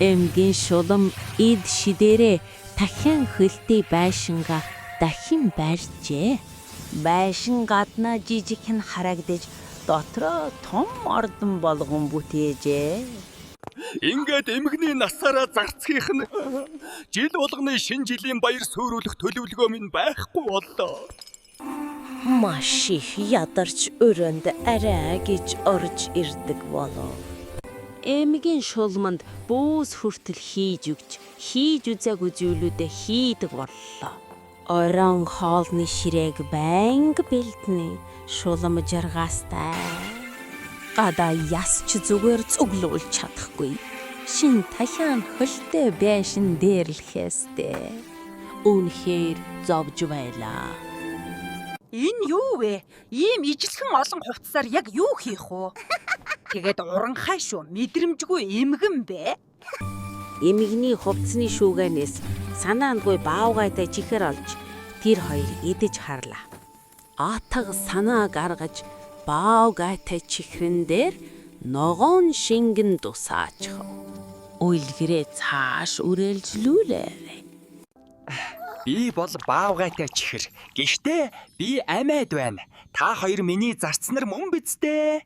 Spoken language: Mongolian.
Эмгийн шулам эд шидэрээ дахин хөлтэй байшингаа дахин барьжээ. Байшин гаднаа жижигхэн харагдаж дотроо том ордон болгон бүтээжээ. Ингээд эмгний насаараа зарцгийнх нь жил болгоны шинэ жилийн баяр суйруулах төлөвлөгөө минь байхгүй боллоо. Маш их ядарч өрөөнд арай гэж орж ирдэг болов. Эмгийн шулманд бүүс хүртэл хийж өгч, хийж үзээгүй зүйлүүдээ хийдэг боллоо. Орон хоолны ширээг байнга бэлдэнэ. Шулам жаргаастай. Гадаа ясч зүгээр цуглуулж чадахгүй. Шин тахиан хөлтэй байшин дээрлэхээстэй. Үнэхээр зовж байлаа. Энэ юу вэ? Ийм ижилхэн олон хувцсаар яг юу хийх вэ? Тэгээд уранхай шүү. Мэдрэмжгүй эмгэн бэ. Эмэгний хувцсны шүүгэнээс санаандгүй баавгайтай чихэр олж тэр хоёр идэж харлаа. Атаг санаа гаргаж баавгайтай чихрэн дээр ногоон шингэн дусаачих. Уйлгэрээ цааш үрэлжлүүлээ. Би бол баавгайтай чихэр. Гэхдээ би амьд байна. Та хоёр миний зарцнаар мөн биз дээ.